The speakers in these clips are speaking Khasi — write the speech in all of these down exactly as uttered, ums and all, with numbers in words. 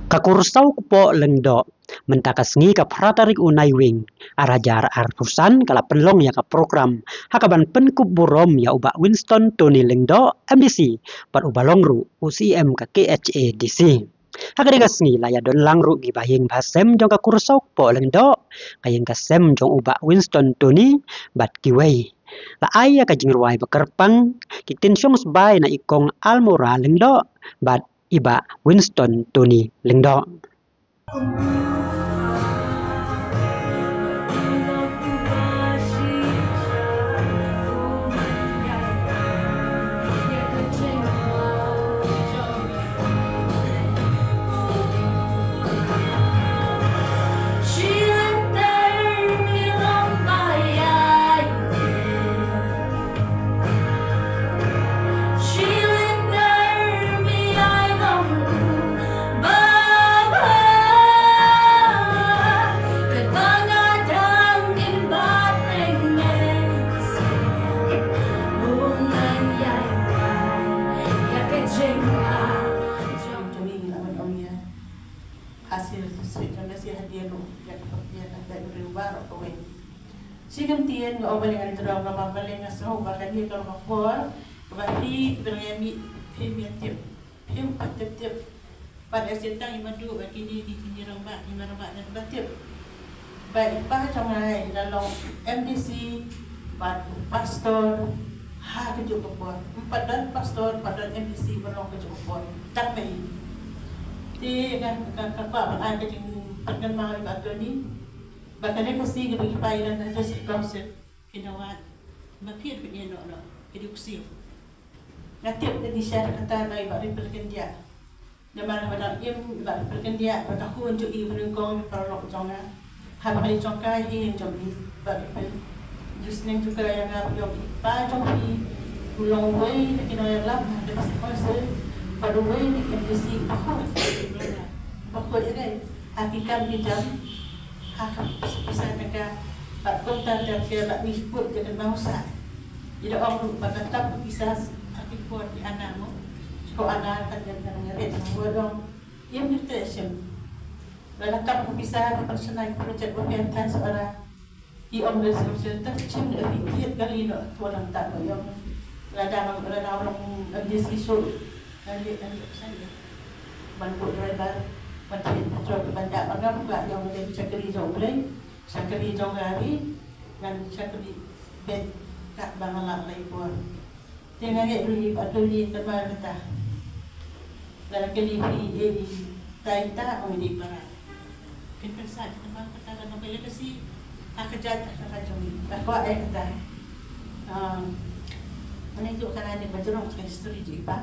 Ka Kur Sawkpoh Lyngdoh, mynta ka sngi ka phra tarik u Naiwieng ar hajar arphew san, ka la pynlong ïa ka program ha kaban pynkup burom ïa u Bah Winston Tony Lyngdoh, M D C, bad uba long ruh u C E M ka K H A D C. Ha kane ka sngi la ïadon lang ruh ki bahaïing bahasem jong ka Kur Sawkpoh Lyngdoh, ka ïing ka sem jong u Bah Winston Tony bad kiwei. La ai ïa ka jingrwai ba kyrpang, ki ktien shong sbai na i Kong Almora Lyngdoh bad i Bah Winston Tony Lyngdoh. Hasil sweet ka message hadien ruh ïa ka pyrthei ka pyrthei u briew baroh kawei. Shi kyntien nga ong balei nga dei tyrwa, nga ong balei nga sngew ba kane ka long ka por kaba phi ki briew ngi phim ïa tip, phim pat tip tip. Pat ïa sitang i madu ba kine ki kine rangbah, kine rangbah na ba tip. Ba i pa jong nga i la long M D C bad pastor ha kajuh ka por. Em pat don pastor, pat don M D C ba long kajuh ka por. Tang ba i. Te nga ka ka pa ba ai ka jingpynkynmaw ïa i Bah Tony. Ba kane ka sngi kaba ki pa i don ha District Council. Phi na wad ba phi phi ïa noh noh phi dei u ksiew. Nga tip ka dei sha kata na i Bah Ripple Kyndiah. Namar haba dang im i Bah Ripple Kyndiah bad ka khun jong i ba nyngkong i paralok jong nga. Haba ka dei jong ka hi jong i Bah Ripple. Ju sneng ju kra ïa nga ba ïoh i pa jong i u long uwei na ki nongïalam ha ka District Council bad uwei na ki M D C ba khun. Ba khun ïa nga ha ki kam ki jam. Ha ka pisa tyngka bad kumta ter ter bad ngi shu kut ïa ka nongsa. I da ong ruh ba ka tap ka pisa ha ki por ki ana mo. Ko ana ka jan ka nang ret mo dong. Im ju te shim. Ba ka tap ka pisa ba pynshna ki project ba phi ïa than Sohra. I ong da sum sel ta shim da phi kiet kali no to lang ta ba ïong. Lada mang lada orang M D C shu. Kali kali sani. Ban buh driver, ban pynïaid petrol, ban da ban ngam ka ïa u dei shakri jong U Blei, shakri jong ka ri, ngan shakri beit kat ba nga lah lai por. Te nga ngeit ruh i Bah Tony tang ba kata. Lada kylli phi ei tai ta ong i dei para. Phin pynshai kata ba kata lada ba legacy ha ka jait ha ka jong i. Ba kwah eh kata. Ane tu kana ni ba jrong ka history ji ba.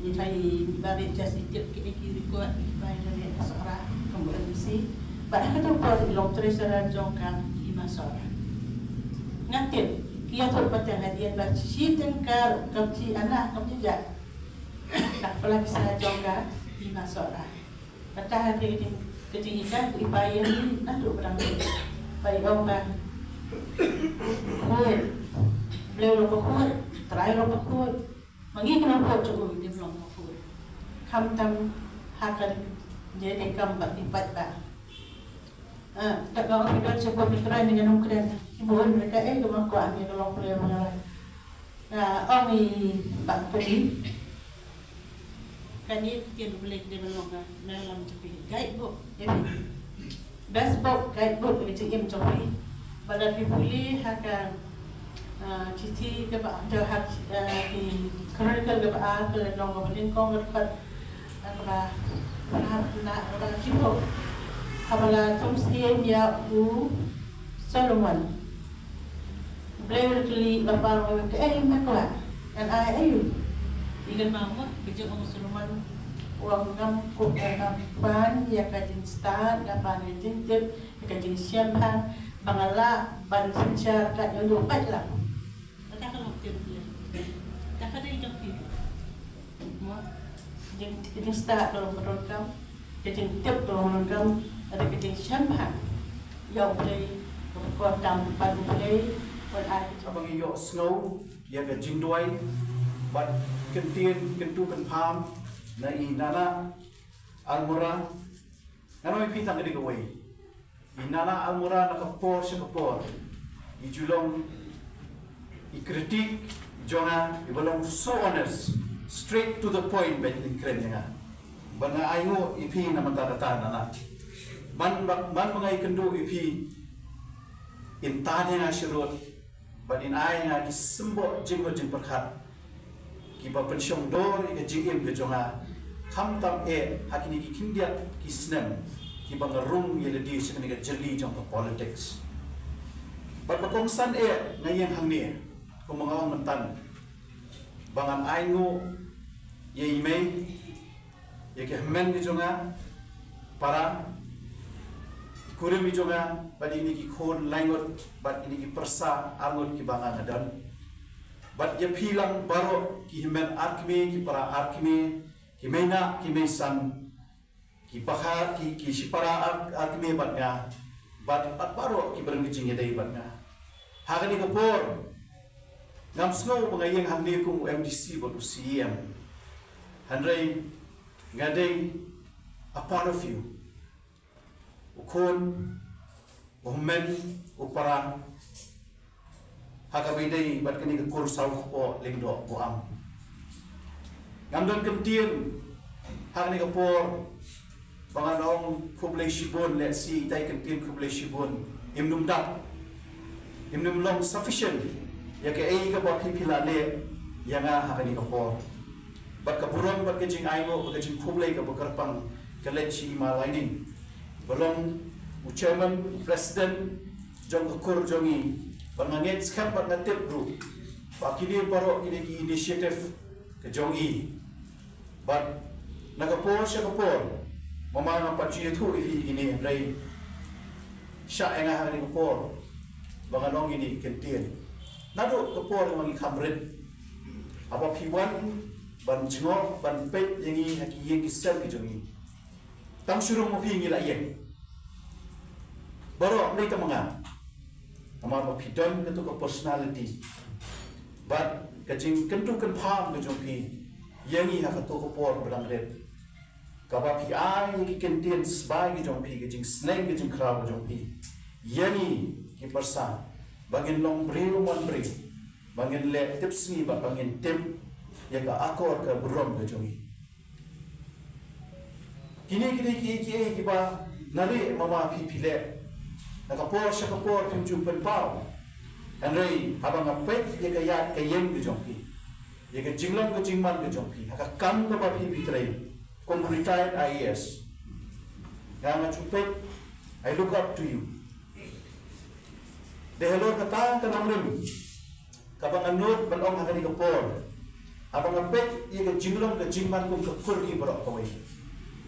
Ni kai ba ri jas i tip ki ki record ba i ne Sohra ka mo si. Ba ha ka tu por i long treasurer jong ka i ma Sohra. Nga tip ki ïa tu pateng hadien ba shi tyngka kam chi ana kam chi ja. Ka pala pisa jong ka i ma Sohra. Kata ha ki ki ki ka i pa ïa ni na tu ba dang. Ba i ong ba. Khun. Blei lo ba khun. Trai lo ba khun. Ma ngi kynmaw pat jong u dim long ma khun. Kham tam ha ka je de kam ba ki pat ba. Ah, ta ka ong ki don sha ko mi kren ni ngan ong kren. Ki bun mereka eh ka ma ko ami ka long kren ma ngai. Nga ong i Bah Tony. Kane ka ktien U Blei ka dei ban long ka nongïalam jong phi. Guidebook, eh, best book, guidebook ka jingim jong phi. Ba lada phi pule ha ka, ah, shithi kaba, ha, ah, ki Chronicle kaba ar, ka lynnong kaba nyngkong, ka dkhot, ah, kaba phra, kaba shiphew. Haba la thung syiem ïa u Solomon. Blei u la kylli Bapalpait, kaei me kwah? Ngan ai aïu? Ngi kynmaw mo ka jingong u Solomon, u ong ngam kup, ngam pan ïa ka jingstad, nga pan ïa ka jingtip, ïa ka jingsngewbha, ba nga lah ban synshar ka jong u paidlang. Kata ka long ktien Blei. Kata ka dei jong phi. Mo, jing, jingstad ka long ka donkam, ka jingtip ka long ka donkam, ka dei ka jingsngewbha ïa U Blei, ka kordor tam bad U Blei, wan ai ka jing- Haba ngi ïohsngew ïa ka jingduwai, Bad kyntien kyntu kynpham na i Nana Almora. Ngan ong ïa phi tang kane kawei. I Nana Almora na ka por sha ka por i ju long i critic jong nga, i ba long so honest, straight to the point, ban kren ïa nga. Ba nga ainguh ïa phi na mynta kata Nana. Ban ba, ban ba nga ïakynduh ïa phi, in tan ïa nga sharud, bad in ai nga ki symbud jingmut jingpyrkhat kiba pynshong dor ïa ka jingim ka jong nga, khamtam eh ha kine ki khyndiat ki snem kiba nga rung ïa lade sha kane ka jylli jong ka politics. Bad ba kongsan eh nga ïeng hangne, kumba nga ong mynta, ba ngan ainguh ïa i mei, ïa ki hynmen ki jong nga, para, ki kurim ki jong nga, bad ïa kine ki khun laingut, bad ïa kine ki pyrsa arngut kiba nga nga don. Bad ïa phi lang baroh ki hynmen arkmie, ki para arkmie, ki mei nah, ki mei san, ki pakha, ki, ki shipara ar, arkmie bad nga, bad, bad baroh ki briew ki jingïadei bad nga. Ha kane ka por, ngam sngew ba nga ïeng hangne kum u M D C bad u C E M. Hynrei nga dei a part of you. U khun, u hynmen, u para, ha kaba ïadei bad kane ka kur saw kpoh lyngdoh buaid. Ngam don kyntien ha kane ka por ba ngan ong khublei shibun, lehse itai i kyntien khublei shibun im nym dap, im nym long sufficient ïa kaei kaba phi phi la leh ïa nga ha kane ka por. Bad ka burom bad ka jingainguh bad ka jingkhublei kaba kyrpang ka leit sha i Ma Laining, ba long u chairman, u president jong ka kur jong i, bad nga ngeit skhem bad nga tip ruh ba kine baroh kine ki initiative ka jong i. Bad na ka por sha ka por, mama ngam pat ju ïathuh ïa phi kine, hynrei shah ïa nga ha kane ka por ba ngan ong kine ki kyntien. Naduh ka por ba ngi kham rit, haba phi wan ban jngoh, ban peit ïa ngi ha ki ïing ki sem ki jong ngi, tang shu rung ma phi ngi la ïeng. Baroh ym dei tang ma nga, namar ba phi don kato ka personality bad ka jingkyntu kynpham ka jong phi ïa ngi ha kato ka por ba dang rit, kaba phi ai ïa ki kyntien sbai ki jong phi, ka jingsneng ka jingkhraw ka jong phi ïa ngi ki pyrsa, ba ngin long briew man briew, ba ngin leh tipsngi bad ba ngin tip ïa ka akor ka burom ka jong ngi. Kine kine kiei kiei kiba nga rieh, mama, phi phi leh. Na ka por sha ka por phim ju pynpaw. Hynrei haba nga peit ïa ka ïaid ka ïeng ka jong phi, ïa ka jinglong ka jingman ka jong phi, ha ka kam kaba phi phi trei kum retired I A S, nga nga ju peit, I look up to you. Dei halor kata ka nongrim kaba nga nud ban ong ha kane ka por, haba nga peit ïa ka jinglong ka jingman kum ka kur ngi baroh kawei,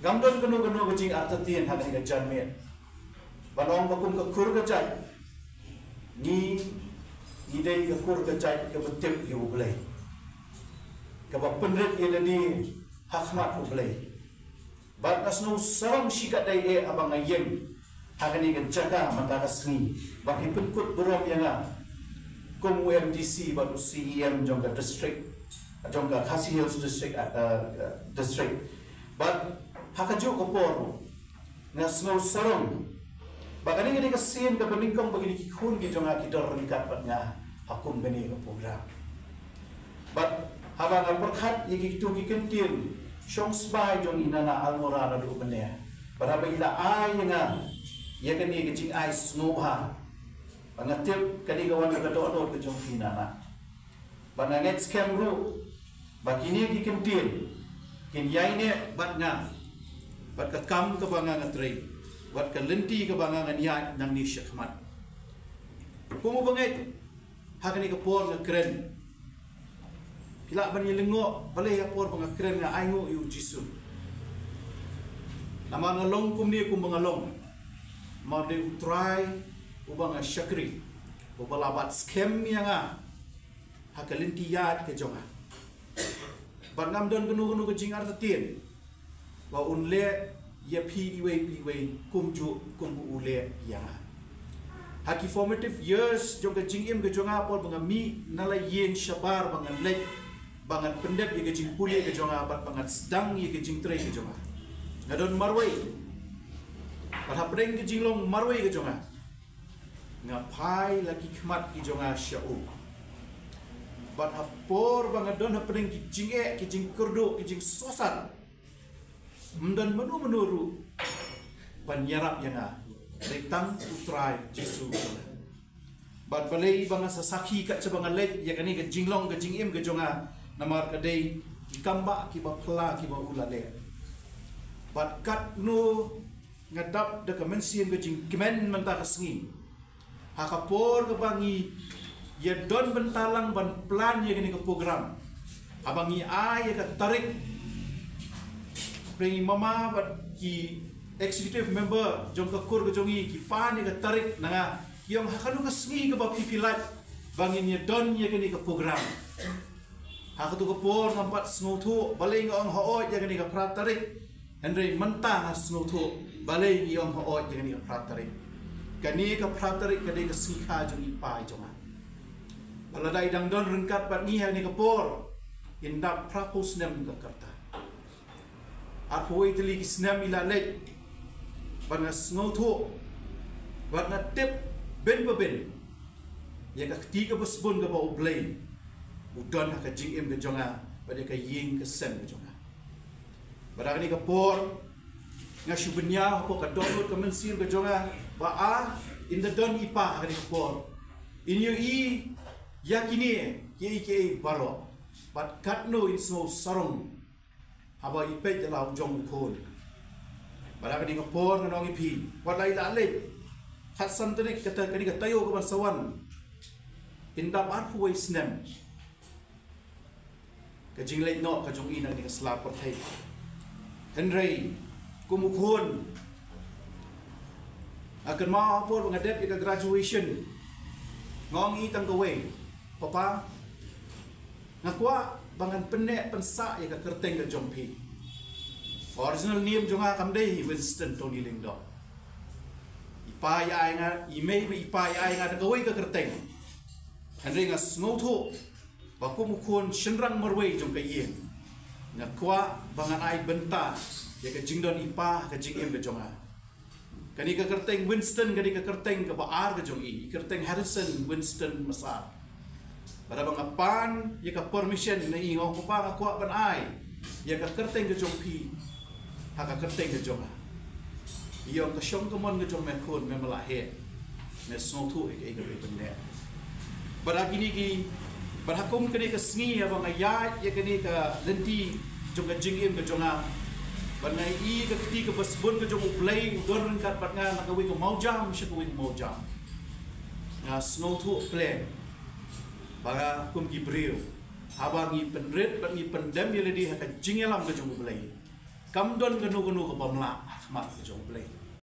ngam don kano kano ka jingartatien ha kane ka janmiet ban ong ba kum ka kur ka jait, ngi, ngi dei ka kur ka jait kaba tip ïa U Blei, kaba pynrit ïa lade ha khmat U Blei. Bad nga sngew sarong shikatdei eh haba nga ïeng ha kane ka jaka mynta ka sngi, ba phi pynkut burom ïa nga kum u M D C bad u C E M jong ka district, jong ka Khasi Hills District, uh, uh, district. Bad ha kajuh ka por nga sngew sarong ba kane ka dei ka sien kaba nyngkong ba kine ki khun ki jong nga ki don ryngkat bad nga ha kum kane ka program. Bad haba nga pyrkhat ïa kito ki kyntien shong sbai jong i Nana Almora naduh mynne, bad haba i la ai ïa nga ïa kane ka jingai sngewbha, ba nga tip ka dei ka wan na ka dohnud ka jong phi Nana. Bad nga ngeit skhem ruh ba kine ki kyntien kin ïaineh bad nga, bad ka kam kaba nga nga trei, bad ka lynti kaba nga ngan ïaid nangne shakhmat. Kum u bangeit, ha kane ka por nga kren, phi lah ban ïalyngngoh, balei ha por ba nga kren nga ainguh ïa u Jisu. Namar nga long kumne kumba nga long, namar dei U Trai uba nga shakri, uba la bat skhem ïa nga ha ka lynti ïaid ka jong nga. Bad ngam don kano kano ka jingartatien ba un leh ïa phi iwei pa iwei kumjuh kumba u leh ïa nga. Ha ki formative years jong ka jingim ka jong nga, por ba nga mih na la ïing shabar ba nga leit ba ngan pyndep ïa ka jingpule ka jong nga bad ba ngan sdang ïa ka jingtrei ka jong nga. Nga don marwei. Bad hapdeng ka jinglong marwei ka jong nga, nga phai la ki khmat ki jong nga sha u. Bad ha por ba nga don hapdeng ki jingeh, ki jingkyrduh, ki jingsngewsar, ym don mano mano ruh ban ïarap ïa nga, dei tang U Trai Jisu. Bad balei ba nga sa sakhi kat shaba nga leit ïa kane ka jinglong ka jingim ka jong nga, namar ka dei ki kambah kiba phylla kiba u la leh. Bad katno nga dap da ka mynsiem ka jingkmen mynta ka sngi, ha ka por kaba ngi ïa don bynta lang ban plan ïa kane ka program, haba ngi ai ïa ka tarik, pyrshah mama bad ki executive member jong ka kur ka jong ngi ki pan ïa ka tarik na nga, ki ong ha kano ka sngi kaba phi phi lait ba ngin ïa don ïa kane ka program. Ha kato ka por ngam pat sngewthuh balei nga ong hooid ïa kane ka phra tarik. Hynrei mynta nga sngewthuh balei ngi ong hooid ïa kane ka phra tarik. Kane ka phra tarik ka dei ka sngi kha jong i pa i jong nga. Ba lada i dang don ryngkat bad ngi ha kane ka por, in dap phra phew snem ka rta. Arphew wei tylli ki snem i la leit. Bad nga sngewthuh bad nga tip bin ba bin ïa ka kti kaba sbun kaba U Blei u don ha ka jingim ka jong nga bad ïa ka ïing ka sem ka jong nga. Bad ha kane ka por nga shu bynñiaw hapoh ka dohnud ka mynsiem ka jong nga ba, ah, in da don i pa ha kane ka por. In ïohi ïa kine kiei kiei baroh. Bad katno in sngew sarong haba i peit ïa la u jong u khun. Bad ha kane ka por ngan ong ïa phi, wat la i la leit, khatsan tarik kata, kane ka taïew kaban sa wan, in dap arphew wei snem ka jingleit noh ka jong i na kane ka sla pyrthei. Hynrei kum u khun, nga kynmaw ha por ba nga dep ïa ka graduation, nga ong ïa i tang kawei, Papa, nga kwah ba ngan pynneh pynsah ïa ka kyrteng ka jong phi. Original name jong nga kam dei Winston Tony Lyngdoh. I pa i ai nga, i mei bad i pa i ai nga da kawei ka kyrteng. Hynrei nga sngewthuh ba kum u khun shynrang marwei jong ka ïing, nga kwah ba ngan ai bynta ïa ka jingdon i pa ha ka jingim ka jong nga. Kane ka kyrteng Winston, kane ka kyrteng kaba ar ka jong i, i kyrteng Harrison Winston Massar. Bad haba nga pan ïa ka permission na i, nga ong, Papa, nga kwah ban ai ïa ka kyrteng ka jong phi ha ka kyrteng ka jong nga. I ong, ka shong ka mon ka jong me khun, me ma la heh, me sngewthuh ïa kaei kaba pynneh. Bad ha kine ki, bad ha kum kane ka sngi haba nga ïaid ïa kane ka lynti jong ka jingim ka jong nga, bad nga ïohi ka kti kaba sbun ka jong U Blei u don ryngkat bad nga na kawei ka mawjam sha kawei ka mawjam, nga sngewthuh pleng ba nga kum ki briew, haba ngi pynrit bad ngi pyndem ïa lade ha ka jingïalam ka jong U Blei, kam don kano kano kaba mlak ha khmat ka jong U Blei.